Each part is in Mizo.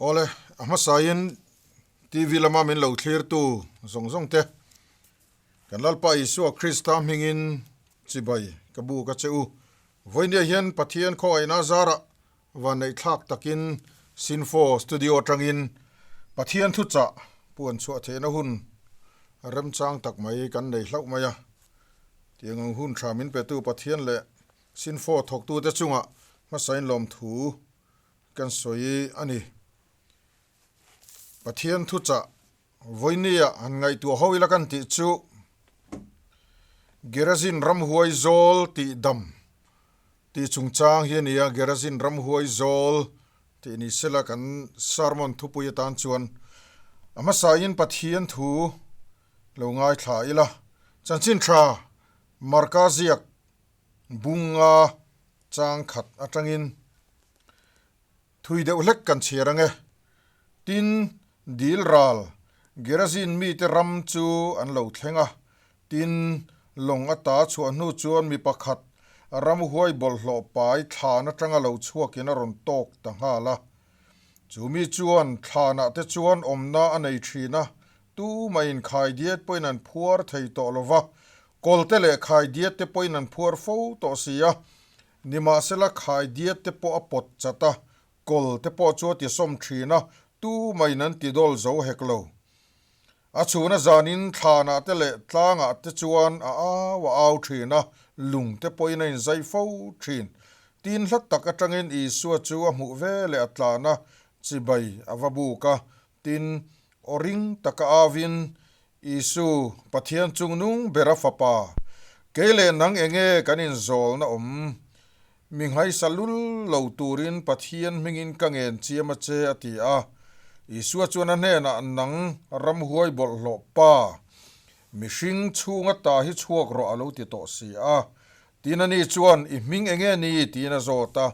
Awle, a hmasain TV lama min lo thlirtu zawng zawng te, kan Lalpa Isua Krista hmingin chibai ka buk a che u. Vawinia hian Pathian khawngaihna zarah vanneihthlak takin Sinfo Studio atangin Pathian thuchah puan chhuah theihna hun remchang tak mai kan nei hlauh mai a. Tiang ang hun tha min petu Pathian leh Sinfo thawktute chungah hmasain lawmthu kan sawi a ni. Pathian thuchah vawinia han ngaihtuah ho ila kan tih chu Gerazin ramhuai zawl tih dam tih chungchang hi a ni a, Gerazin ramhuai zawl tih ni sela kan sermon thupui atan chuan a hmasain Pathian thu lo ngaithla ila. Chanchin tha Marka ziak Bunga chang khat atangin thui deuh hlek kan chhiar ang e. Tin, dil ral Gerazin mite ram chu an lo thleng a. Tin, lawng ata chhuah hnu chuan mi pakhat ramhuai bawlhhlawh pai thlan atanga lo chhuakin a rawn tawk ta nghal a. Chu mi chuan thlanah te chuan awmna a nei thin a, tumah inkhaidiat pawhin an phuar thei tawh lo va, Kawlte leh khaidiat te pawhin an phuar fo tawh si a, nimahsela khaidiat te pawh a pawt chat a, kawl te pawh chu a ti sawm thin a, tumah-in an ti dawl zo hek lo. A chhuna zanin thlanah te leh tlangah te chuan a au a au thin a, lung te pawhin a inzai fo thin. Tin hla tak atangin Isua chu a hmuh ve leh a tlan a, chibai a va buk a, tin aw ring taka auin Isu, Pathian chungnung bera Fapa, kei leh nang enge kan inzawlna awm? Mi nghaisa lul lo turin Pathian hmingin ka ngen chiam a che, a ti a. Isua chuan a hnenah, Nang ramhuai bawlhhlawh pa, mihring chhunga ta hi chhuak rawh a lo ti tawh si a. Tin ani chuan, I hming enge ni? tiin a zawt a.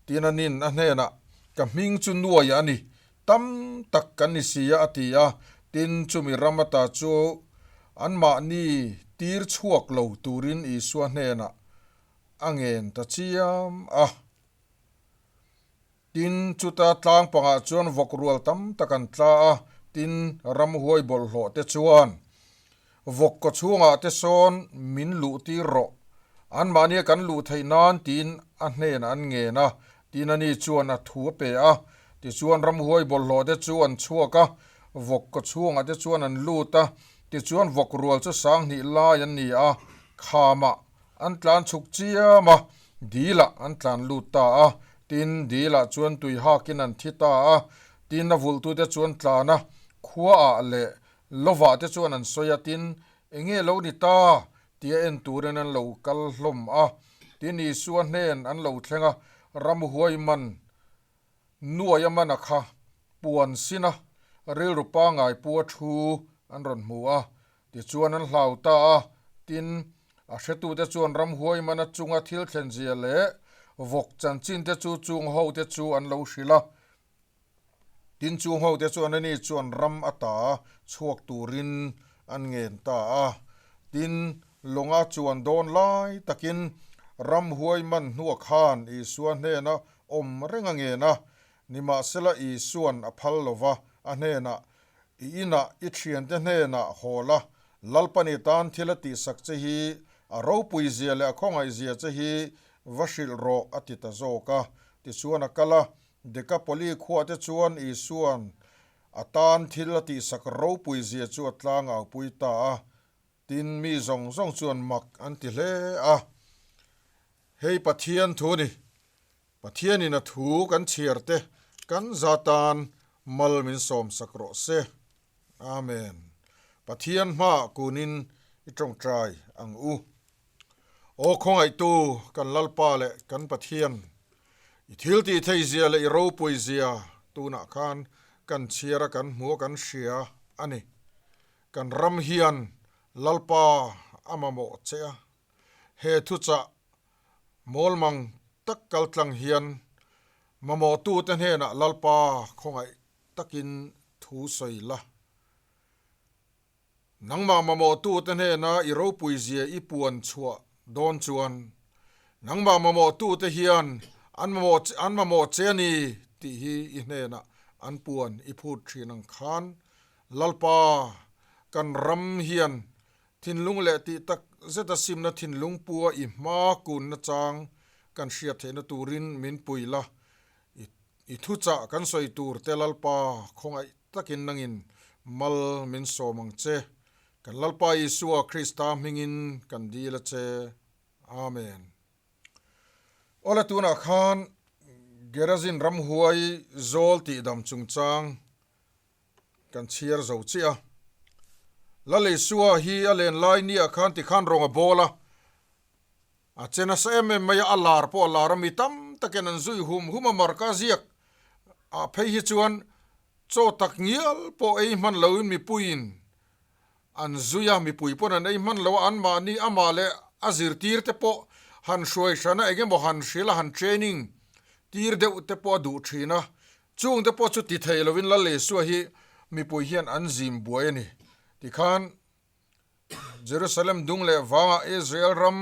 Tin anin a hnenah, Ka hming chu Nuaia a ni, Tam tak kan ni si a, a ti a. Tin, chumi ram ata chu anmahni tir chhuak lo turin Isua hnenah a ngen ta chiam a. Tin, chuta tlang pangah chuan vawk rual tam tak an tla a, tin, ramhuai bawlhhlawh te chuan vawk kaw chhungah te sawn min luh tir rawh, anmahnia kan luh theih nan tiin a hnenah an ngen a, tin ani chuan a thu a pe a. Tichuan ramhuai bawlhhlawh te chu an chhuak a, vawk kaw chhungah te chuan an lut a, tichuan vawk rual chu sanghnih lai an ni a, khamah an tlan chhuk chiam a, dilah an tlan lut ta a, tin dilah chuan tui hakin an thi ta a, tin a vulhtute chu an tlan a, khuaah leh Lovah te chuan an sawi a, tin, Enge lo ni ta? tia en turin an lo kal hlawm a. Tin, Isua hnen an lo thleng a, ramhuai man nuai a man a kha puan sin a, rilru pangai pu a thu an rawn hmu a. Tichuan an hlau ta a, tin, a hretute chuan ramhuai man a chunga thil thlenzia leh vawk chanchin te chu chung hote chu an lo hrilh a. Tin chung hote chuan ani chuan ram ata chhuak turin an ngen ta a. Tin, lawnga chuan dawn lai takin ramhuai man hnua khan Isua hnena awm reng a ngen a. Nimahsela Isuan a phal lo va, a hnenah, I inah i thiante hnenah haw la, Lalpani tan thil a tihsak che hi a ropuizia leh a khawngaihzia che hi va hrilh rawh a ti ta zawk a. Tichuan a kal a, Dekapoli khuate chuan Isua'n a tan thil a tihsak ropui zia chu a tlang aupui ta a, tin mi zawng zawng chuan mak an ti hle a. Hei Pathian thu ni, Pathianin a thu kan chhiar te kan za tan mal min sawmsak rawh se. Amen. Pathian hmaah kunin i tawngtai ang u. Aw khawngaihtu kan Lalpa leh kan Pathian, i thil tih thei zia leh i ropui zia tunah khan kan chhiar a kan hmu a kan hria a ni. Kan ram hian Lalpa a mamawh che a, he thuchah mawlmang tak kaltlang hian mamawhtute hnenah Lalpa khawngaih takin thu sawi la. Nangmah mamawhtute hnena i ropuizia i puan chhuah dawn chuan nangmah mamawhtute hian an mamawh an mamawh che a ni tih hi i hnenah an puan i phut thin ang khan Lalpa kan ram hian thinlung leh tih tak zeta simna thinlung pua i hma kunna chang kan hriat theihna turin min pui la, i thuchah kan sawi tur te Lalpa khawngaih takin nangin mal min sawm ang che. Kan Lalpa Isua Krista hmingin kan dil a che. Amen. Awle tunah khan Gerazin ramhuai zawl tihdam chungchang kan chhiar zo chiah a. Lal Isua hi a len lai niah khan tikhan rawng a bawl a, a che nasa em em mai a, a lar pawh a lar a, mi tam takin an zui hum hum a, Marka ziak ah phei hi chuan chaw tak ngial pawh ei hman loin mipuiin An zui a, mipui pawn an ei hman lo a, anmahni amah leh a zirtir te pawh han hruai hran a, engemaw han hrilh a, han training tir deuh te pawh a duh thin a, chung te pawh chu ti thei lovin Lal Isua hi mipui hian an zim buai a ni. Tikhan Jerusalem dung leh vangah Israel ram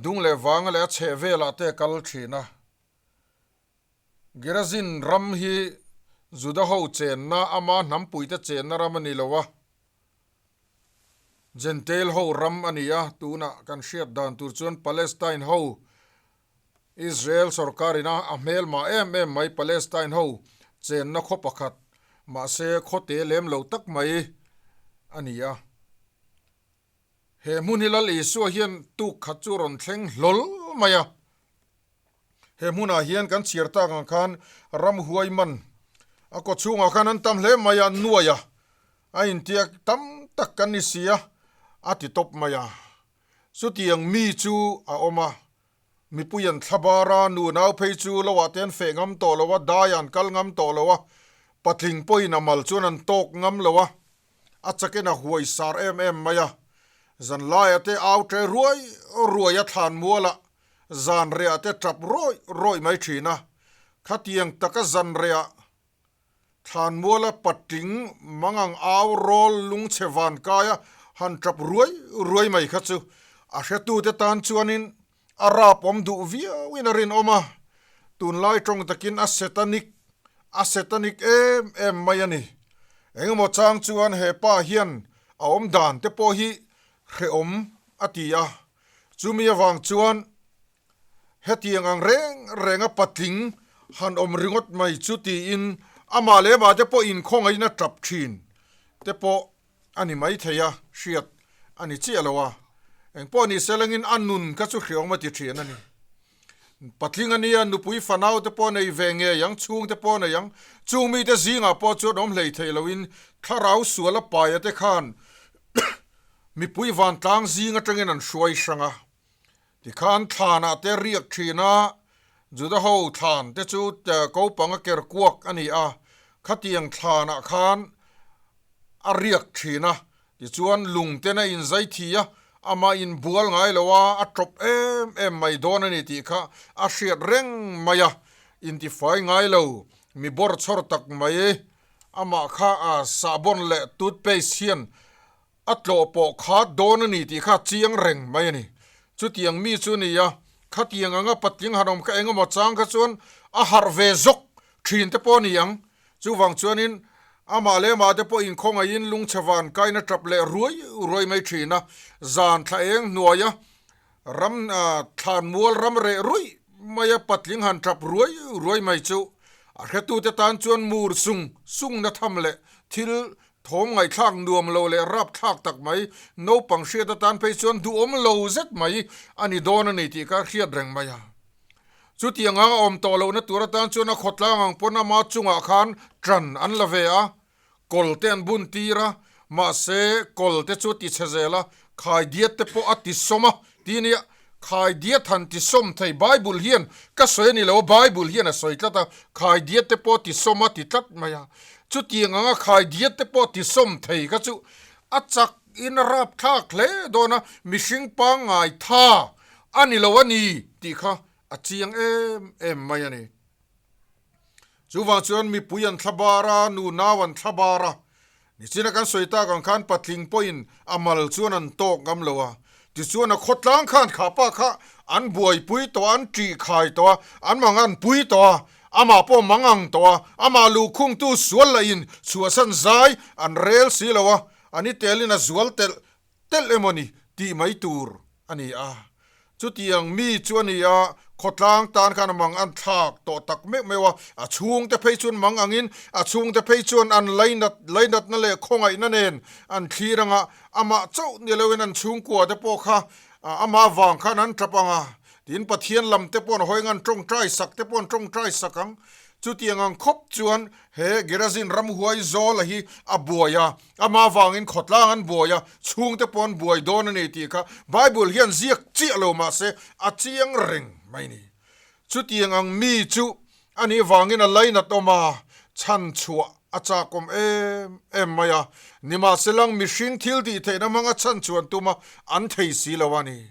dung leh vanga leh a chheh velah te a kal thin a. Gerazin ram hi Juda ho chenna, ama hnampuite chenna ram a ni lo a, Jentail ho ram a ni a, tunah kan hriat dan tur chuan Palestine ho, Israel sorkarin a a hmelmah em em mai Palestine ho chenna khaw pakhat, mahse khaw te lem lo tak mai a ni a. He hmun hi Lal Isua hian tuk khat chu rawn thleng hlawl mai a. He hmunah hian kan chhiar tak ang khan ramhuai man a kaw chhungah khan an tam hle mai a, nuai a, a intiak tam tak kan ni si a, a ti tawp mai a. Chutiang mi chu a awm a, mipui an thla bar a, nu nau phei chu lo ah te an feh ngam tawh lo a, dai ah an kal ngam tawh lo a, patling pawhin a mal chuan an tawk ngam lo a, a chakin a huai sar em em mai a. Zanlaia te au ṭe ruai ruai a thlan mualah Zanrehah te tap rawih rawih mai thin a, khatiang taka zanrehah thlanmuala patling mangang au rawl lungchhe vankaia han tap ruai ruai mai kha chu a hretute tan chuanin a rap awm duh viauin a rinawm a, tunlai tawng takin a setanic a setanic em em mai a ni. Engemaw chang chuan he pa hian a awm dan te pawh hi hrehawm a ti a. Chumi avang chuan hetiang ang reng renga patling han awm ringawt mai chu tiin amah leh amah te pawh inkhawngaihin a tap thin te pawh a ni mai thei a, hriat a ni chiah lo a. Engpawh ni se langin a nun kha chu hriawm a ti thin a ni. Patling a nia, nupui fanau te pawh nei ve ngei ang, chhung te pawh nei ang. Chung mite zingah pawh chuan awm hlei thei loin thlarau sual a paia te khan Mipui vantlang zing atangin an hruai hrang a, tikhan thlanah te riak thin a, Juda ho thlan te chu kopang a ker kuak a ni a, khatiang thlanah khan a riak thin a, tichuan lung ten a inzai thi a, amah inbual ngai lo a, a tawp em em mai dawn a ni tih kha a hriat reng mai a, intifai ngai lo, mi bawrchhawr tak mai, amah kha sahbawn leh toothpaste hian A tlawh pawh kha dawn a ni tih kha chiang reng mai a ni. Chutiang mi chu a ni a, khatiang anga patling han awm kha eng emaw chang kha chuan a harh ve zawk thin te pawh a ni ang. Chuvang chuanin amah leh amah te pawh inkhawngaihin lungchhe van kaina tap leh ruai ruai mai thin a, zan thla eng hnuaia ram thlanmual ram reh ruih maia patling han tap ruai ruai mai chu a hretute tan chuan mur sung sungna tham leh thil Thawm ngaihthlak nuam lo leh rapthlak tak mai, naupang hriat atan phei chuan duhawm lo zet mai a ni dawn a ni tih kha hriat reng mai a. Chutiang anga awm tawh lohna tur atan chuan a khawtlang ang pawn ama chungah khan ṭan an la ve a, kawl te an bun tir a, mahse kawl te chu a ti chhe zel a, khaidiat te pawh a ti sawm a, Ti nia, Khaidiat han ti sawm thei, Bible hian ka sawi a ni lo a, Bible hian a sawi tlat a, Khaidiat te pawh ti sawm a ti tlat mai a. Chutiang anga Khaidiat te pawh ti sawm thei kha chu a chak in a rap thlak hle dawn a, mihring pangngai tha a ni lo a ni tih kha a chiang em em mai a ni. Chuvang chuan mipui an thla bar a, nu nau an thla bar a. Nichina kan sawi tak ang khan patling pawhin a mal chuan an tawk ngam lo a. Tichuan a khawtlang khan kha pa kha an buaipui tawh a, an ṭih khai tawh a, an mang an pui tawh a. Amah pawh mang ang tawh a, amah luhkhungtu sual lahin chhuahsan zai an rel si lo a, a ni telin a zual telh telh emaw ni tih mai tur a ni a. Chutiang mi chu a ni a, khawtlang tan khan a mang an thlak tawh tak meuh meuh a, a chhungte phei chuan mang angin a chhungte phei chuan an lainat lainatna leh khawngaihna nen an thlir ang a, amah chauh ni loin an chhungkua te pawh kha amah vang khan an tap ang a, Tin, Pathian lam te pawh an hawi ang, an tawngtai sak te pawh an tawngtai sak ang. Chutiang ang khawp chuan he Gerazin ramhuai Zawla hi a buai a, amah vangin khawtlang an buai a, chhungte pawh an buai dawn a ni tih kha Bible hian ziak chiah lo mah se a chiang reng mai ni. Chutiang ang mi chu a nih vangin a lainat awm a, chhan chhuah a chakawm em em mai a. Nimahselang mihring thil tih theihna hmanga chhan chhuan tuma an thei si lo a ni.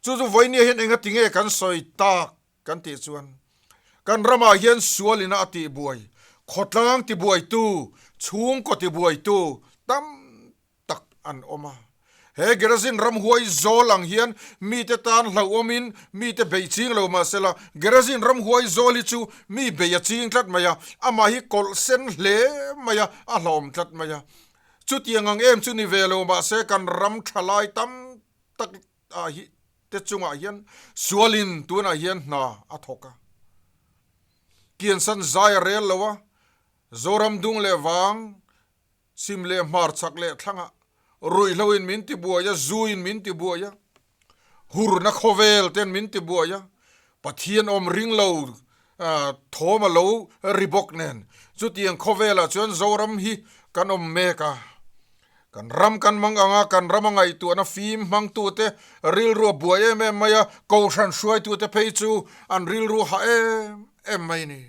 Chu chu vawinia hian enga tinge kan sawi tak kan tih chuan kan ramah hian sualina a tihbuai, khawtlang tibuaitu, chhungkaw tibuaitu tam tak an awm a. He Gerazin ramhuai zawl ang hian mite tan hlauhawmin mite beih ching lo mah sela, Gerazin ramhuai zawl hi chu mi beih a ching tlat mai a, amah hi kawlh sen hle mai a, a hlauhawm tlat mai a. Chutiang ang em chu ni ve lo mah se kan ram thalai tam tak ah hi te chungah hian sualin tunah hian hna a thawk a. Kiansan zai a rel lo a, Zoram dung leh vang Chhim leh hmar chak leh thlangah ruihhloin min ti buai a, zuin min ti buai a, hurna khawvel ten min ti buai a, Pathian awm ring lo thawm a lo ri bawk nen. Chutiang khawvelah chuan Zoram hi kan awm mek a, kan ram kan mang ang a, kan rama ngaihtuahna fim hmangtute rilru a buai em em mai a, Kohhran hruaitute phei chu an rilru hah em em mai a ni.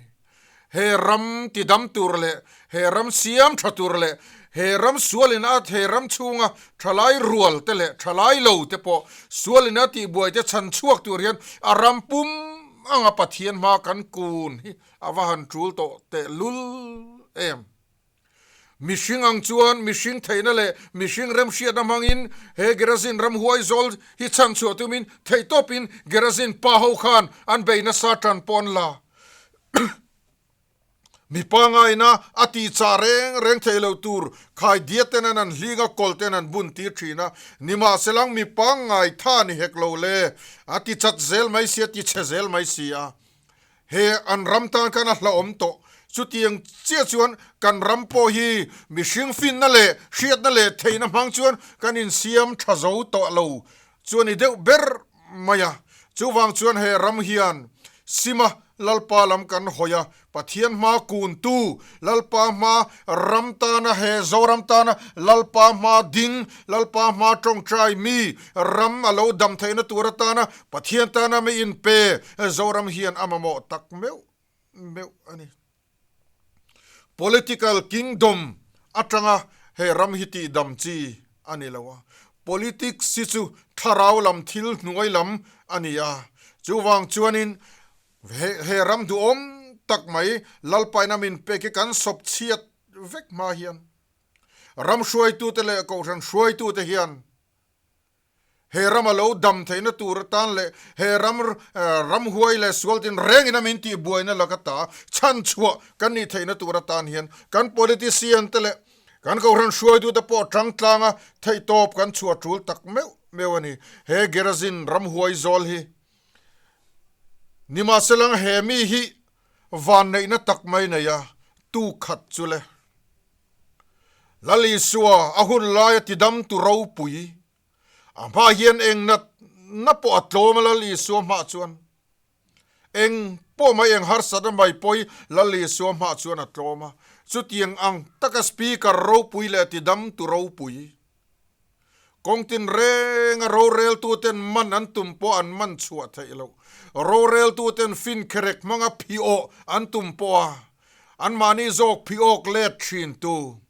He ram ti dam tur leh he ram siam tha tur leh he ram sualin a he ram chhunga thalai rual te leh thalai lo te pawh sualin a tihbuai te chhan chhuak tur hian a ram pum anga Pathian hma kan kun hi a va han tul tawh teh lul em. Mihring ang chuan mihring theihna leh mihring remhriatna hmangin he Gerazin ramhuai zawl hi chhan chhuah tumin theihtawpin Gerazin pa ho khan an bei nasa tan pawh an la. Mi pangaina a tih chah reng reng theih loh tur khai diat ten an an hling a, kawl ten an bun tir thin a, nimahselang mi pangngai tha ni hek lo le, a ti chat zel mai si a, ti chhe zel mai si a. He an ram tan khan a hlauhawm tawh. Chutiang chiah chuan kan ram pawh hi mihring finna leh hriatna leh theihna hmang chuan kan insiam tha zo tawh lo chu a ni deuh ber mai a. Chuvang chuan he ram hian Sima Lalpa lam kan hawi a, Pathian hma kuntu, Lalpa hma ram tana he Zoram tana Lalpa hma ding, Lalpa hma tawngtai mi ram a lo dam theihna tur atana Pathian tana mi inpe Zoram hian a mamawh tak meuh meuh a ni. Political kingdom atanga he ram hi tihdam chi a ni lo a, politics hi chu thlarau lam thil hnuai lam a ni a, chuvang chuanin he ram duhawm tak mai Lalpaina min pek hi kan sawp chhiat vek hma hian ram hruaitute leh kohhran hruaitute hian He ram a lo dam theihna tur atan leh he ram ramhuai leh sual tin rengin a min tih buaina laka ta chhanchhuah kan nih theihna tur atan hian kan politician te leh kan kohhran hruaitute pawh tang tlanga theihtawp kan chhuah tul tak meuh meuh a ni. He Gerazin ramhuai zawl hi nimahselang he mi hi vanneihna tak mai nei a tu khat chu le. Lal Isua a hun laia tidam tu ropui a hma hian eng nat na pawh a tlawm a Lal Isua hmah chuan eng pawh mai eng harsatna mai pawh hi Lal Isua hmah chuan a tlawm a chutiang ang taka speaker ropui leh tidam tu ropui Kawng tinrenga roreltuten man an tum pawh an man chhuah theih loh. Roreltuten finkherek hmanga phiawh an tum pawh a, anmahni zawk phiawk let thintu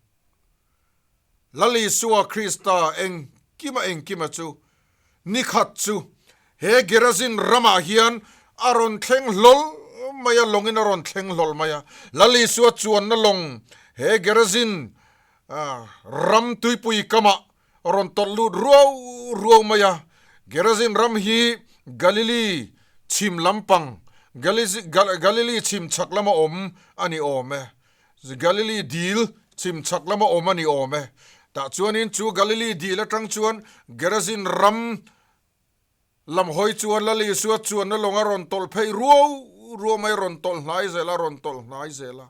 Lal Isua Krista engkima engkima chu nikhat chu he Gerazin ramah hian a rawn thleng hlawl mai a, lawngin a rawn thleng hlawl mai a. Lal Isua chuanna lawng he Gerazin Ram tuipui kamah rawn tawlh lut ruau ruau mai a. Gerazin ram hi Galili chhim lampang Galili chhim chhak lama awm a ni awm e. Galili dil chhim chhak lama awm a ni awm e. Tah chuanin chu Galili dil atang chuan Gerazin ram lam hawi chuan Lal Isua chuanna lawng a rawn tawlh phei ruau ruau mai, rawn tawlh hnai zel a, rawn tawlh hnai zel a,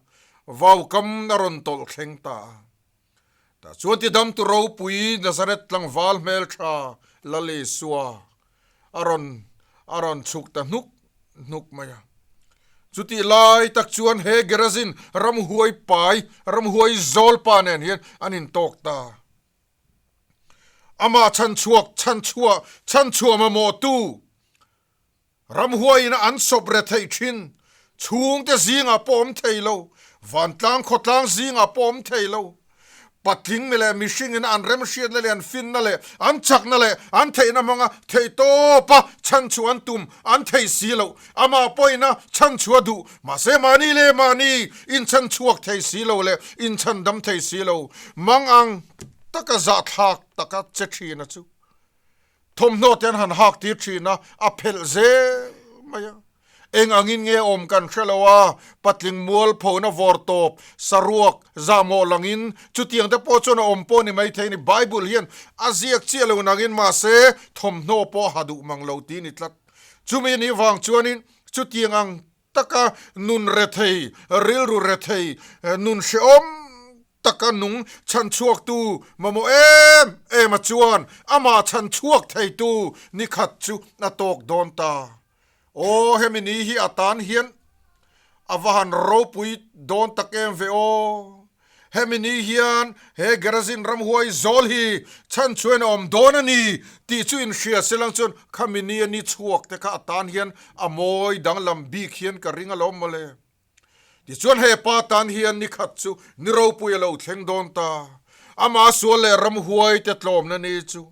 vaukam a rawn tawlh thleng ta a. Tah chuan tidamtu ropui Nazareth tlangval hmeltha Lal Isua a rawn a rawn chhuk ta hnuk hnuk mai a. Chutih lai tak chuan he Gerazin ramhuai pai, ramhuai zawl pa nen hian an intawk ta. Amah chhanchhuak, chhanchhuah, chhanchhuah mamawhtu Ramhuaiin an sawp re theih thin, chhungte zingah pawh awm thei lo, vantlang khawtlang zingah pawh awm thei lo. Patling mi leh mihringin an remhriatna leh an finna leh an chakna leh an theihna hmanga theihtawpa chhanchhuah an tum an thei si loh. Amah pawhin a chhanchhuah duh, mahse mahni leh mahni inchhanchhuak thei si lo leh inchhandam thei si lo. Mang ang taka zahthlak taka che thin a chu. Thawmhnaw te an han hak tir thin a, a phelh zel mai a. Eng angin nge awm kan hre lo a, patling mual phona vawr tawp, saruak, zahmawh langin chutiang te pawh chuan a awm pawh ni maithei a ni. Bible hian a ziak chiah lo nangin mahse thawmhnaw pawh a ha duh mang lo ti ni tlat. Chumi anih vang chuanin chutiang ang taka nun rethei, rilru rethei, nun hrehawm taka nung chhanchhuaktu mamawh em em a chuan amah chhanchhuak theitu ni khat chu a tawk dawn ta. Aw, hemi ni hi a tan hian a va han ropui dawn tak em ve aw. Hemi ni hian he Gerazin ramhuai zawl hi chhanchhuain a awm dawn a ni tih chu inhria se lang chuan khami ni a ni chhuak te kha a tan hian a mawi danglam bik hian ka ring alawm mawle. Tichuan he pa tan hian ni khat chu ni ropui a lo thleng dawn ta. Ama sual leh ramhuai te tlawmna ni chu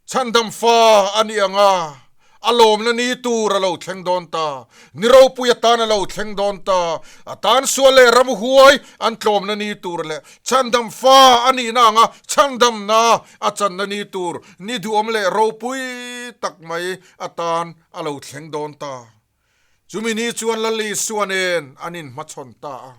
Chhandam fa a nih ang a, a lawmna ni tur a lo thleng dawn ta. Ni ropui atan a lo thleng dawn ta. A tan sual leh ramhuai an tlawmna ni tur leh chhandam fa a nihna anga chhandamna a channa ni tur ni duhawm leh ropui tak mai atan a lo thleng dawn ta. Chumi ni chuan Lal Isua nen an inhmachhawn ta a.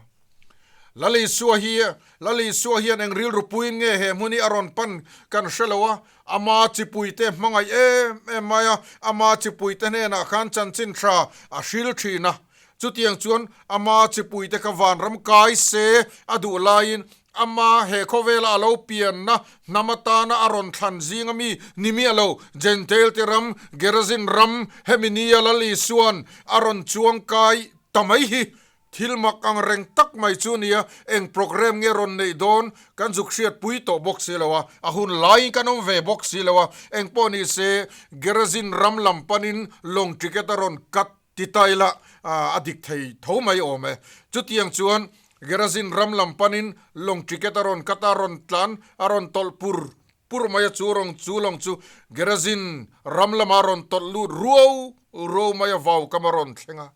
Lal Isua hi Lal Isua hian eng rilru puiin nge he hmun hi a rawn pan kan hre lo a, ama chipuite hmangaih em em mai a, ama chipuite hnenah khan chanchin tha a hril thin a. Chutiang chuan ama chipuite kha vanram kai se a duh laiin Ama he khawvela a lo pianna hnam atana a rawn thlan zinga mi ni miah lo, Jentail te ram, Gerazin ram, hemi nia Lal Isua'n a rawn chuang kai ta mai hi thil mak ang reng tak mai chu nia, eng programme nge rawn neih dawn kan zuk hriatpui tawh bawk si lo a, a hun laiin kan awm ve bawk si lo a, eng pawh ni se Gerazin ram lam panin lawng ticket a rawn cut Ti ta ila a dik thei tho mai awm e. Chutiang chuan Gerazin ram lam panin lawng ticket a rawn cut a, rawn tlan a rawn tawlh pur pur mai a, chu rawng chu lawng chu Gerazin ram lama rawn tawlh lut ruau ruau mai a, vaukam a rawn thleng a.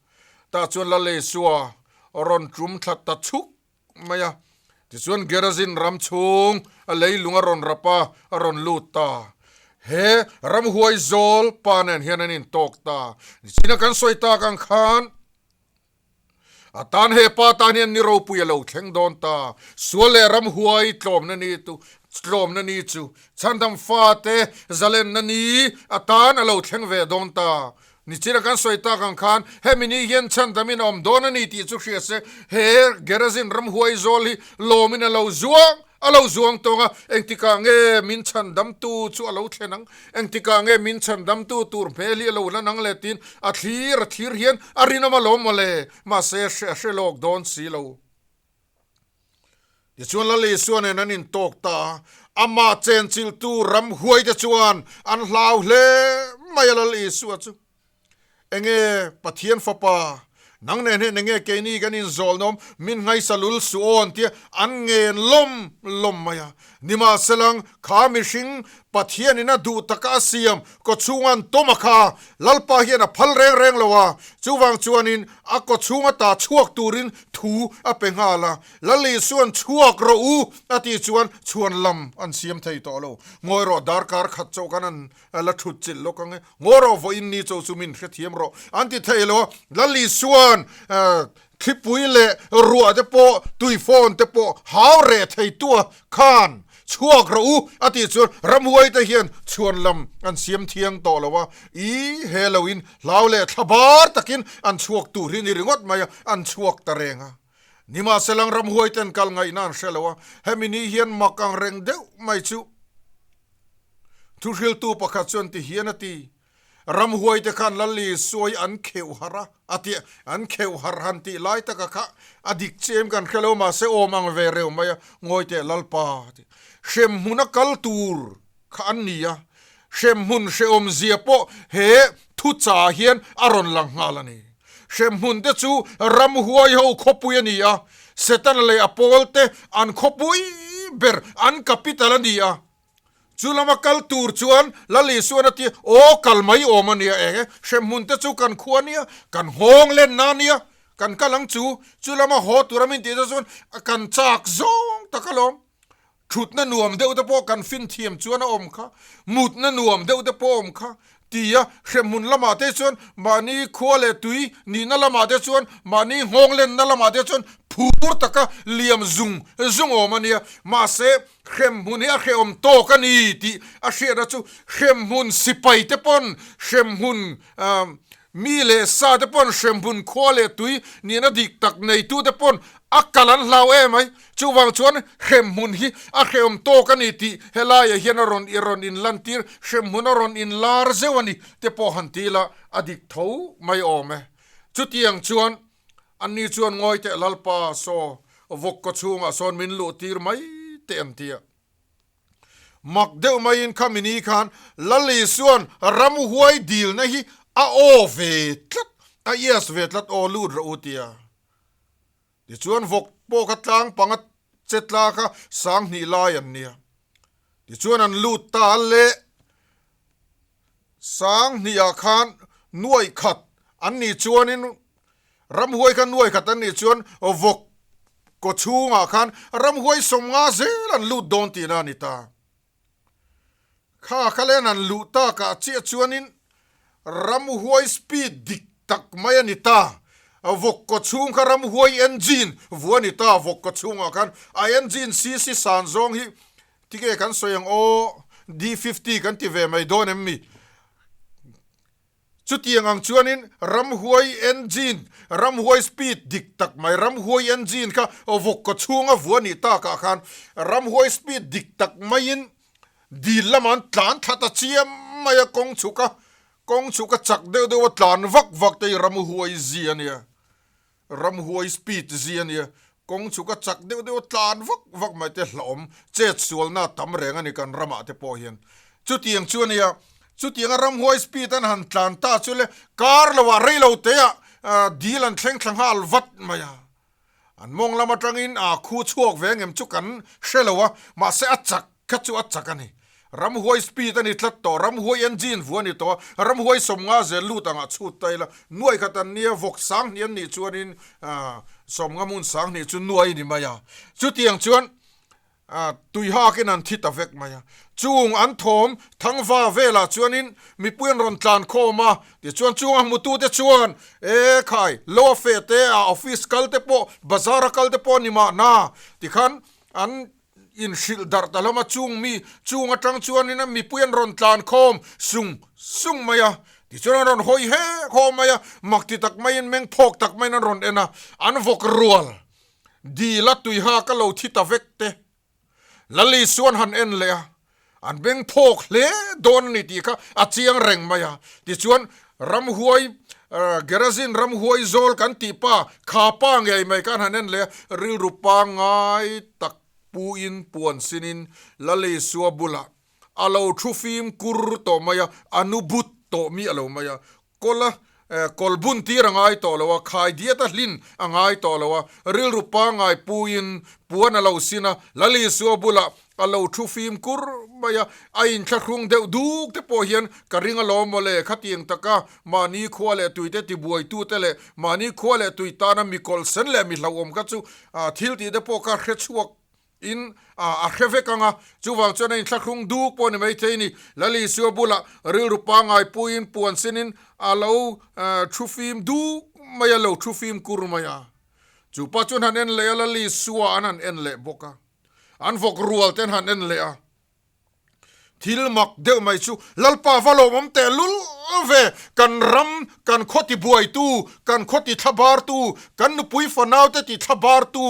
Tah chuan Lalesua rawn tum thla ta chhuk mai a. Tichuan Gerazin ram chhung a leilung a rawn rap a, a rawn lut ta. He ramhuai zawl pa nen hian an intawk ta. Nichina kan sawi tak ang khan a tan he pa tan hian ni ropui a lo thleng dawn ta. Sual leh ramhuai tlawmna ni tu tlawmna ni chu chhandam fate zalenna ni atan a lo thleng ve dawn ta. Nichina kan sawi tak ang khan hemi ni hian chhandamin a awm dawn a ni tih chu hria se, he Gerazin ramhuai zawl hi lawmin a lo zuang a lo zuang tawng a, engtikah nge min chhandamtu chu a lo thlen ang, engtikah nge min chhandamtu tur hmel hi a lo lan ang le tiin a thlir a thlir hian a rinawm alawm mawle, mahse a hre lawk dawn si lo. Tichuan Lal Isua nen an intawk ta a, amah chenchilhtu ramhuaite chuan an hlau hle mai a Lal Isua chu. Enge Pathian Fapa, nang nen hian enge keini kan inzawlnawm, min nghaisa lul suh aw an tia an ngen lawm lawm mai a. Nimahselang kha mihring Pathianin a duh taka a siam kawchhunga an tawm a kha Lalpa hian a phal reng reng lo a, chuvang chuanin. a kawchhung ata chhuak turin thu a pe nghal a. Lal Isua'n chhuak rawh u a tih chuan chhuan lam an siam thei tawh lo. Ngawi rawh darkar khat chauh khan an la thut chilh lawk ang e. Ngawi rawh vawiin ni chauh chu min hrethiam rawh an ti thei lo a. Lal Isua'n thlipui leh ruah te pawh tuifawn te pawh hau reh thei tua khan chhuak rawh u a tih chuan ramhuai te hian chhuan lam an siam thiang tawh lo a. I he loin hlau leh thla bar takin an chhuak tur hi ni ringawt mai a, an chhuak ta reng a. Nimahselang ramhuai ten kal ngaihna an hre lo a, hemi ni hian mak ang reng deuh mai chu thuhriltu pakhat chuan ti hian a ti, Ramhuai te khan Lal Isuai an kheuh harh a, a ti, an kheuh harh han tih lai taka kha a dik chiam kan hre lo mahse awm ang ve reuh mai a, ngawi teh Lalpa a ti. Hremhmun a kal tur kha an ni a, hremhmun hrehawmzia pawh he thuchah hian a rawn lang nghal a ni. Hremhmun te chu ramhuai ho khawpui a ni a, Setana leh a pawl te an khawpui ber, an capital a ni a. Chu lama kal tur chuan Lal Isuan a ti, Aw, kal mai awm a nia eng e, hremhmun te chu kan khua a nia, kan nghawng lenna a nia, kan kal ang chu, chu lama haw tura min tih te chuan kan chak zawng tak alawm. Thutna nuam deuh te pawh kan fin thiam chuan a awm kha, mutna nuam deuh te pawh a awm kha, ti a hremhmun lamah te chuan mahni khua leh tui nihna lamah te chuan mahni nghawng lenna lamah te chuan phur taka liam zung zung awm a nia. Mahse, hremhmun hi a hrehawm tawk a ni tih a hriatna chu hremhmun sipai te pawn hremhmun Mi leh sa te pawn hremhmun khua leh tui nihna dik tak neitu te pawn a kal an hlau em ai. Chuvang chuan hremhmun hi a hrehawm tawk a ni tih helaiah hian a rawn i rawn inlantir, hremhmun a rawn inlar zeuh a ni te pawh han ti ila a dik tho mai awm e. Chutiang chuan anni chuan ngawi teh Lalpa saw vawk kaw chhungah sawn min luh tir mai teh an ti a. Mak deuh maiin khami ni khan Lal Isua'n ramhuai dilna hi a aw ve tlat, a yes ve tlat aw lut rawh u tia. Tichuan vawk pawh kha tlang panga che tla kha 2000 lai an nia. Tichuan an lut ta a le. 2000 ah khan nuaih khat an nih chuanin Ramhuai kha nuai khat an nih chuan vawk kaw chhungah khan ramhuai 50 zel an lut dawn tihna a ni ta. Kha kha len an luh takah chiah chuanin ramhuai speed dik tak mai a ni ta. Vawk kaw chhung kha ramhuai engine vu a ni ta. Vawk kaw chhungah khan a engine cc san zawng hi tige kan sawi ang aw, D 50 kan ti ve mai dawn em mi? Chutiang ang chuanin ramhuai engine, ramhuai speed dik tak mai, ramhuai engine kha vawk kaw chhunga vua nih takah khan ramhuai speed dik tak maiin dil lamah an tlan thla ta chiam mai a, kawng chhuk a, kawng chhuk a chak deuh deuh a tlan vak vak te hi ramhuai zia a nia. Ramhuai speed zi a nia, kawng chhuk a chak deuh deuh a tlan vak vak mai te hlauhawm chet sualna a tam reng a ni kan ramah te pawh hian. Chutiang chu a nia, chutianga ramhuai speed an han tlan ta chu le kar loah rei lo teah dil an thleng thla nghal vat mai a. An mawng lam atangin a khu chhuak ve ngem chu kan hre lo a, mahse a chak Kha chu a chak a ni. Ramhuai speed a ni tlat tawh, ramhuai engine vu a ni tawh a, ramhuai 50 zel lut angah chhut ta ila, nuai khat an nia, vawk 2000 an nih chuanin 50 hmun 2000 chu nuai a ni mai a. Chutiang chuan tui hakin an thi ta vek mai a. Chung an thawm thangva velah chuanin mipui an rawn tlan khawm a, tichuan chung a hmutute chuan e khai, lo a feh te, a office kal te pawh, bazar a kal te pawh a ni mahna, tikhan an Inhrilh darh ta hlawm a, chung mi chung atang chuanin a mipui an rawn tlan khawm sung sung mai a, tichuan an rawn hawi hek haw mai a, mak ti tak maiin meng phawk tak maiin an rawn en a, an vawk rual dil a tui hak a lo thi ta vek te. Lali chuan han en leh a, an meng phawk hle dawn a ni tih kha a chiang reng mai a, tichuan ramhuai Gerazin ramhuai zawl kan tih pa kha pa ngei mai khan han en leh a, rilru pangngai tak puin puan sinin Lalisua bulah a lo thu fim kur tawh mai a, a nu but tawh miah lo mai a, kawla. Kawl bun tir a ngai tawh lo a, khai diat a hlin a ngai tawh lo a, rilru pangngai puiin puan a lo sin a, Lal Isua bulah a lo thu fim kur mai a, a inthlahrung deuh duk te pawh hian ka ring alawm mawle, khatiang taka mahni khua leh tui te tibuaitu te leh mahni khua leh tui tana mi kawlhsen leh mi hlauhawm kha chu thil tih te pawh kha hrechhuak In a hre vek ang a, chuvang chuan a inthlahrung duk pawh ni maithei a ni. Lal Isua bulah rilru pangngai puiin puan sinin a lo thu fim duk mai a, lo thu fim kur mai a. Chu pa chuan han en leh a, Lal Isua an han en leh bawk a, an vawk rual te an han en leh a. Thil mak deuh mai chu Lalpa va lawmawm teh lul ve, kan ram, kan khaw ti buaitu, kan khaw ti thlabartu, kan nupui fanaute ti thlabartu,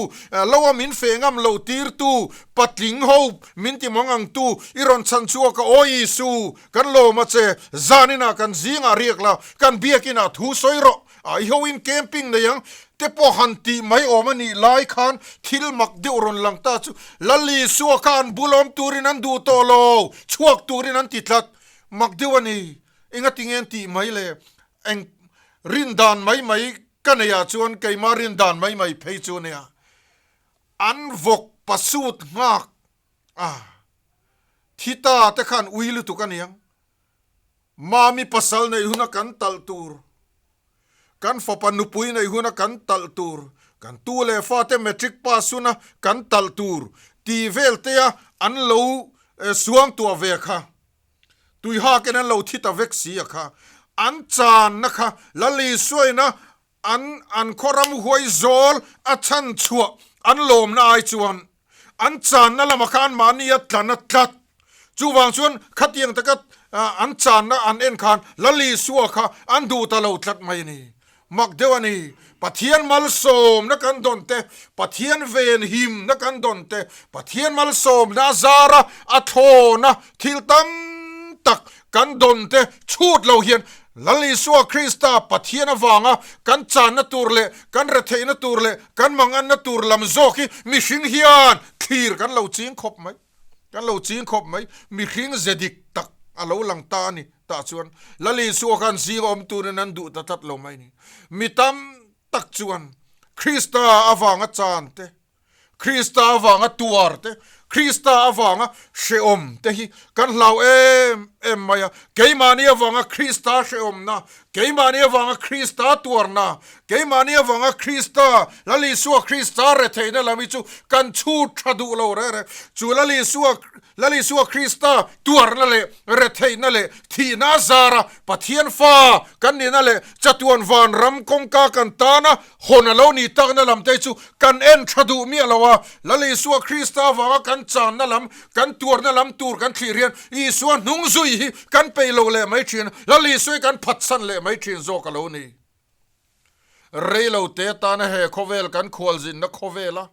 lo a min feh ngam lo tirtu, patling ho min ti mang angtu, i rawn chhan chhuak a, Aw Isu, kan lawm a che, zaninah kan zingah riak la, kan biakinah thu sawi rawh. A i hoin camping nei ang te pawh han tih mai awm a nih lai khan thil mak deuh rawn lang ta chu Lal Isua kha an bul awm turin an duh tawh lo, chhuak turin an ti tlat. Mak deuh a ni. Engati nge an tih mai le? Eng rin dan mai mai ka nei ah chuan keimah rin dan mai mai phei chu nia. An vawk pasut nghak a, thi ta te khan ui lutuk a niang. Mami pasal neih huna kan talh tur, kan fapa nupui neih huna kan talh tur, kan tu leh fate matric pass huna kan talh tur tih vel tea an lo suang tuah ve kha. Tuihakin an lo thi ta vek si a kha. An channa kha Lal Isuaina An an khaw ram huai zawl a chhan chhuah an lawmna ai chuan an channa lamah khan mahni a tlan a tlat. Chuvang chuan khatiang taka an channa an en khan Lal Isua kha an duh ta lo tlat mai a ni. Mak deuh a ni. Pathian malsawmna kan dawn te, Pathian venhimna kan dawn te, Pathian malsawmna a zara a thlawna thil tam tak kan dawn te chhut lo hian Lal Isua Krista Pathian avanga kan channa tur leh kan retheihna tur leh kan manganna tur lam zawk hi mihring hian thlir kan lo ching khawp mai. Kan lo ching khawp mai. Mihring ze dik tak a lo lang ta a ni. Tah chuan Lal Isua khan zing awm turin an duh ta tlat lo mai a ni. Mi tam tak chuan Krista avanga chan te, Krista avanga tuar te, Krista avanga hrehawm te hi kan hlau em em mai a. Keimahni avanga Krista hrehawmna, keimahni avanga Krista tuarna, keimahni avanga Krista, Lal Isua Krista retheihna lam hi chu kan chhut tha duh lo reh reh. Chu Lal Isua, Lal Isua Krista tuarna leh retheihna leh thihna a zara Pathian fa kan nihna leh chatuan vanram kawngka kan tana Hawn a lo nih takna lam te chu kan en tha duh miah lo a, Lal Isua Krista avanga kan channa lam, kan tuarna lam tur kan thlir hian Isua hnung zui hi kan peih lo leh mai thin, Lal Isua hi kan phatsan leh mai thin zawk a lo ni. Rei lo te tana he khawvel kan khualzinna khawvela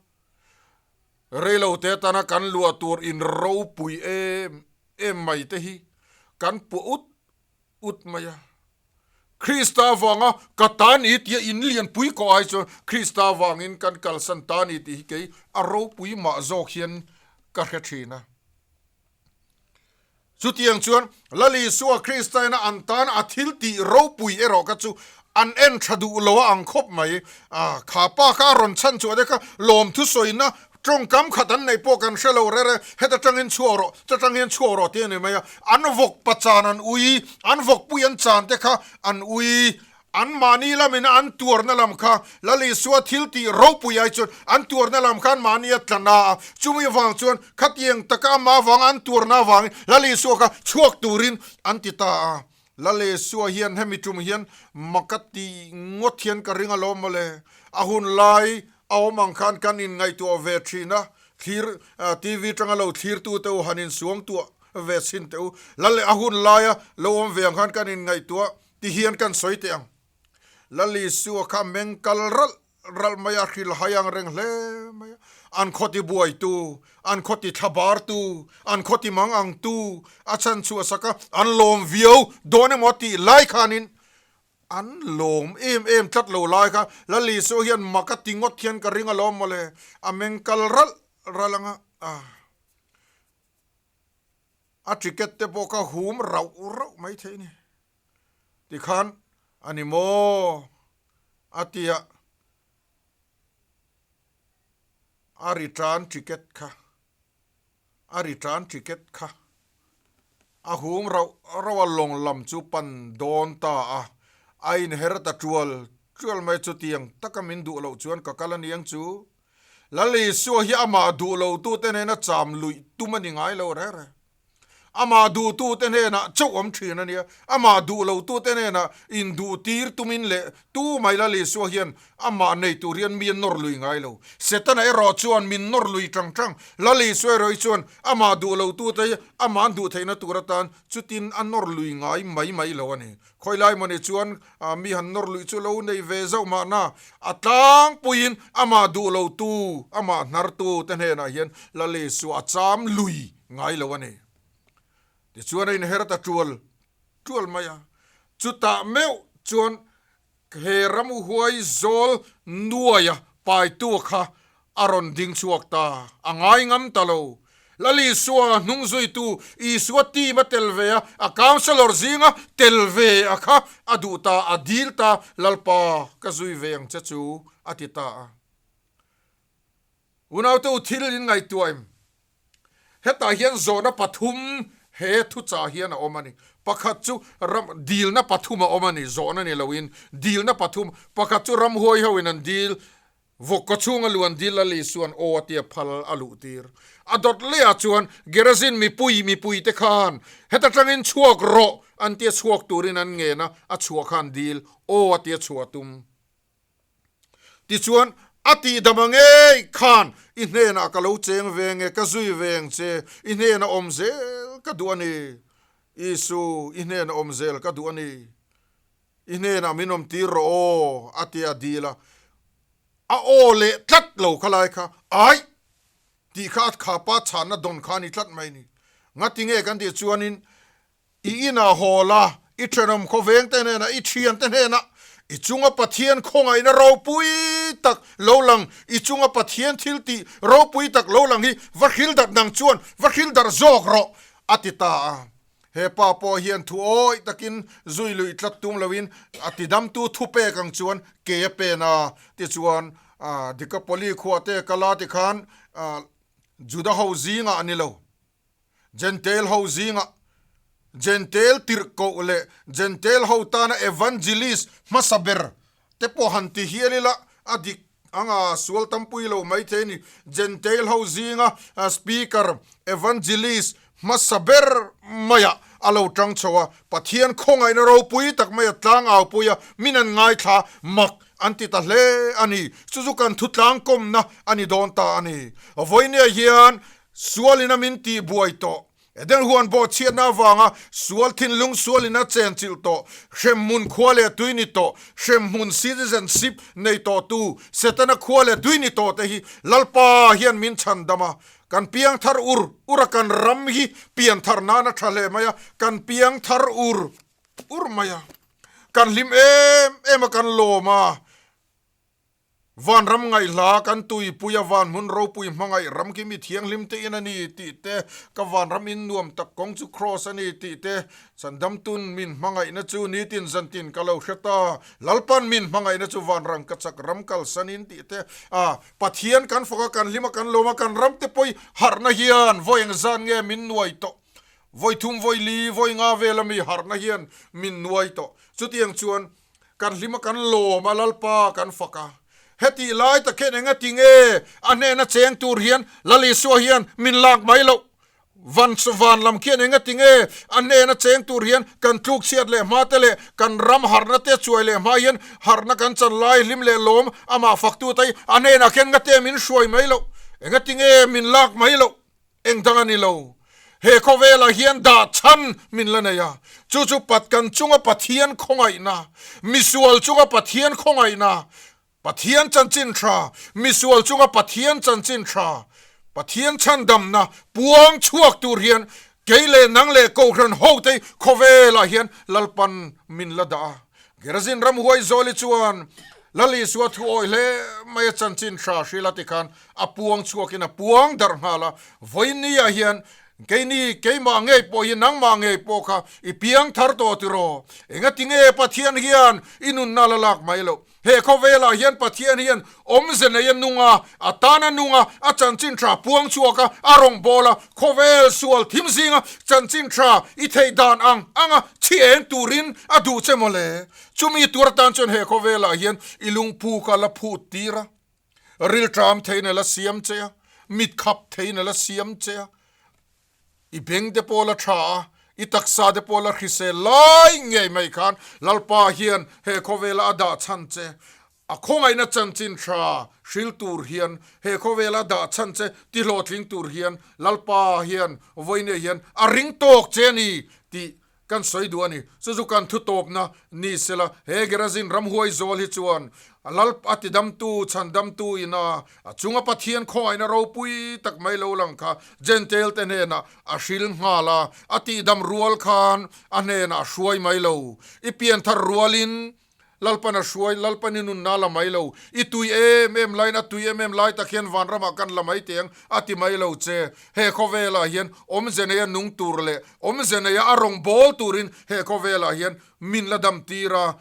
rei lo te tana kan luah tur in ropui em em mai te hi kan puah ut ut mai a. Krista avanga ka ta ni tia in lianpui kawh ai chuan Krista avangin kan kalsan ta ni tih hi kei a ropui mah zawk hian ka hre thin a. Chutiang chuan Lal Isua Krista ina an tan a thil tih ropui erawh kha chu an en tha duh lo a ang khawp mai. Kha pa kha a rawn chhan chhuah te kha lawmthu sawina Tawngkam khat an neih pawh kan hre lo rere, heta tangin chhuak rawh, ta tang hian chhuak rawh tih a ni mai a. An vawk pa chan an ui, an vawkpui an chan te kha an ui, an mahni lamin a an tuarna lam kha Lal Isua thil tih ropui ai chuan an tuarna lam kha an mahni a tla na a, chumi avang chuan khatiang taka amah avanga an tuarna avangin Lal Isua kha chhuak turin an ti ta a. Lal Isua hian hemi tum hian maka tih ngawt hian ka ring alawm mawle, a hun lai A awm ang khan kan inngaihtuah ve thin a, thlir TV tanga lo thlirtu te u han insuang tuah ve chhin teh u. Lal leh a hun laia lo awm ve ang khan kan inngaihtuah ti hian kan sawi teh ang. Lal Isua kha meng kal ralh ralh mai a, hrilh hai ang reng hle mai a. An khaw ti buaitu, an khaw ti thlabartu, an khaw ti mang angtu a chhan chhuah sak a, an lawm viau dawn emaw tih lai khanin An lawm em em tlat lo lai kha Lal Isua hian mak a ti ngawt hian ka ring alawm mawle, a meng kal ralh ralh ang a, a ticket te pawh kha hum rauh rauh mai thei a ni. Tikhan A ni maw? A ti a, a return ticket kha, a return ticket kha a hum rauh rauh a, lawng lam chu pan dawn ta a, a inher ta tual tual mai chutiang taka min duh loh chuan ka kal a niang chu. Lal Isua hi amah duh lo tute hnena cham luih tum a ni ngai lo reng reng. Amah duhtute hnenah chauh awm thin a nia. Amah duh lotute hnenah induhtir tumin leh tu mai Lal Isua hian amah nei tur hian mi a nawr lui ngai lo. Setana erawh chuan min nawr lui tang tang. Lal Isua erawh hi chuan amah duh lotute hi amah an duh theihna tur atan chutin a nawr lui ngai mai mai lo a ni. Khawi lai mawni chuan mi han nawr luih chu lo nei ve zauh mahna a tlangpuiin amah duh lotu, amah hnartu te hnenah hian Lal Isua a cham lui ngai lo a ni. Tichuan a inher ta tual tual mai a, chutah meuh chuan he ramhuai zawl nuaia paitu kha a rawn ding chhuak ta, a ngai ngam ta lo. Lal Isua hnung zuitu Isua team a tel ve a, a councillor zinga tel ve a kha a duh ta, a dil ta, Lalpa ka zui ve ang che chu a ti ta a. Unaute u thil in ngaihtuah em? Hetah hian zawhna pathum he thuchah hian a awm a ni. Pakhat chu ram dilna pathum a awm a ni, zawhna ni loin dilna pathum. Pakhat chu ramhuai hoin an dil, vawk kaw chhunga luan dil Lal Isuan aw a tia phal a luh tir. A dawt lehah chuan Gerazin mipui mipuite khan heta tangin chhuak rawh an tia chhuak turin an ngen a, a chhuah khan dil aw a tia chhuah tum. Tichuan, a tihdam a ngei khan i hnenah ka lo cheng ve nge, ka zui ve ang che, i hnena awm zel ka duh a ni. Isu, i hnena awm zel ka duh a ni. I hnenah min awm tir rawh aw, a ti a dil a. A aw leh tlat lo kha lai kha, Aih! tih kha a khapa chhanna dawn kha a ni tlat mai ni. Ngatinge kan tih chuanin I inah haw la, i thenawm khawvengte hnenah, i thiante hnenah, i chunga Pathian khawngaihna ropui tak lo lang, i chunga Pathian thil tih ropui tak lo lang hi va hril darh nang chuan va hril darh zawk rawh, a ti ta a. He pa pawh hian thu awih takin zui luih tlat tum loin a tidamtu thupek ang chuan ke a pen a, tichuan Dekapoli khuate kala tikhan Juda ho zingah a ni lo. Jentail ho zingah Jentail tirhkoh leh Jentail ho tana evangelist hmasa ber te pawh han ti hial ila a dik ang a, sual tampui lo maithei a ni. Jentail ho zinga speaker, evangelist hmasa ber maiah a lo tang chho a, Pathian khawngaihna ropui tak mai a tlangau pui a, min an ngaithla mak an ti ta hle a ni. Chu chu kan thutlangkawmna a ni dawn ta a ni. Vawinia hian Sualin a min tih buai tawh. Eden huan bawhchhiatna avanga sual thinlung sualin a chenchilh tawh, hremhmun khua leh tui ni tawh, hremhmun citizenship nei tawhtu, Setana khua leh tui ni tawh te hi Lalpa hian min chhandam a. Kan piangthar ur ur a, kan ram hi pianthar nan a tha hle mai a, kan piangthar ur ur mai a, kan hlim em em a, kan lawm a. Vanram ngaihla kan tuipui a van hmun ropui hmangaih ram khi mi thianghlim te in a ni tih te, ka vanram in nuam tak kawng chu kraws a ni tih te, Chandamtun min hmangaihna chu nitin zantin ka lo hre ta, Lalpan min hmangaihna chu vanram ka chak ram kalsanin tih te, a Pathian kan fak a kan hlim a kan lawm a kan ram te pawi harhna hian vawi engzat nge min nuai tawh, vawi thum vawi li vawi nga vel a mi harhna hian min nuai tawh, chutiang chuan Kan hlim a kan lawm a Lalpa kan fak a. Hetih lai tak hian enga ti nge a hnena cheng tur hian Lal Isua hian min lak mai loh? Van van lam khian enga ti nge a hnena cheng tur hian kan tluk chhiat leh hma te leh kan ram harhna te chuai leh hma hian harhna kan chan lai hlim leh lawm amah faktu te hi a hnenah khian ngate min hruai mai loh? Enga ti nge min lak mai loh? Eng dang a ni lo. He khawvelah hian dah chhan min la nei a, chu chu pat kan chunga Pathian khawngaihna, misual chunga Pathian khawngaihna, Pathian chanchin tha, misual chunga Pathian chanchin tha, Pathian chhandamna puang chhuak tur hian kei leh nang leh Kohhran hote khawvelah hian Lalpan min la dah a. Gerazin ramhuai Zawli chuan Lal Isua thu awih hle mai a chanchin hra hril a tikhan a puang chhuakin a puang darh nghal a. Vawinia hian Keini, keimah ngei pawh hi nangmah ngei pawh kha i piang thar tawh tiraw? Engatinge Pathian hian i nunna la lak mai loh? He khawvelah hian Pathian hian awmze nei a nung a, a tan a nung a, a chanchin tha puang chhuak a, a rawngbâwl a, khawvel sual thim zinga chanchin tha i theih dan ang anga thi eng turin a duh che mawle. Chumi tur atan chuan he khawvelah hian i lungphu kha la phut tir a, rilṭam theiin a la siam che a, mit khap theiin a la siam che a, I beng te pawh la tha a, i taksa te pawh la hrisel lai ngei mai khan Lalpa hian he khawvela a dah chhan che, a khawngaihna chanchin tha hril tur hian he khawvela a dah chhan che ti hlawhtling tur hian Lalpa hian vawinia hian a ring tawk che a ni tih Kan sawi duh a ni. Chu chu kan thutawpna ni sela, he Gerazin ramhuai zawl hi chuan Lal a tidamtu, chhandamtu ina a chunga Pathian khawngaihna ropui tak mai lo lang kha Jentail te hnenah a hril nghal a, a tihdam rual khan a hnenah a hruai mai lo. I pianthar rualin Lalpan a hruai, Lalpan i nunna a la mai lo, i tui em em laiin a tui em em lai tak hian vanramah kan la mai teh ang a ti mai lo che. He khawvelah hian awmze neia nung tur leh awmze neia a rawn bawl turin he khawvelah hian min la dam tir a,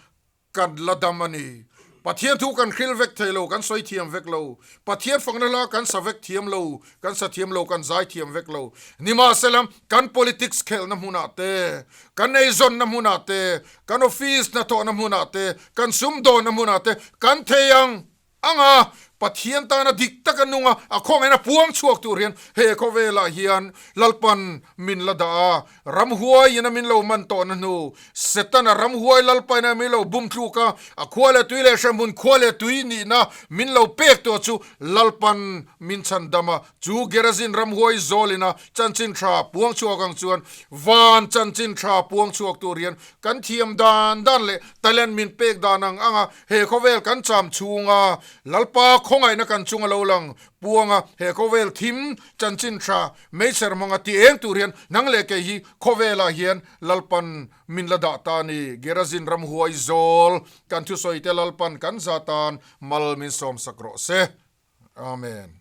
kan la dam a ni. Pathian thu kan hril vek thei lo, kan sawi thiam vek lo. Pathian fakna hla kan sa vek thiam lo, kan sa thiam lo, kan zai thiam vek lo. Nimahsela, kan politics khelhna hmunah te, kan eizawnna hmunah te, kan office hnathawhna hmunah te, kan sumdawnna hmunah te kan thei ang ang a, Pathian tana dik taka nung a, a khawngaihna puang chhuak tur hian he khawvelah hian Lalpan min la dah a, ramhuai in a min lo man tawhna hnu, Setana ramhuai Lalpa in a min lo bum tluk a, a khua leh tui leh hremhmun khua leh tui nihna min lo pek tawh chu Lalpan min chhandam a, Chu Gerazin ramhuai zawlina chanchin tha puang chhuak ang chuan van chanchin tha puang chhuak tur hian kan thiam dan dan leh talent min pek dan ang anga he khawvel kan cham chhunga Lalpa khawngaihna kan chunga lo lang puanga he khawvel thim chanchin tha meichher hmanga ti eng tur hian nang leh kei hi khawvelah hian Lalpan min la dah ta a ni. Gerazin ramhuai zawl kan thusawite Lalpan kan za tan mal min sawmsak rawh se. Amen.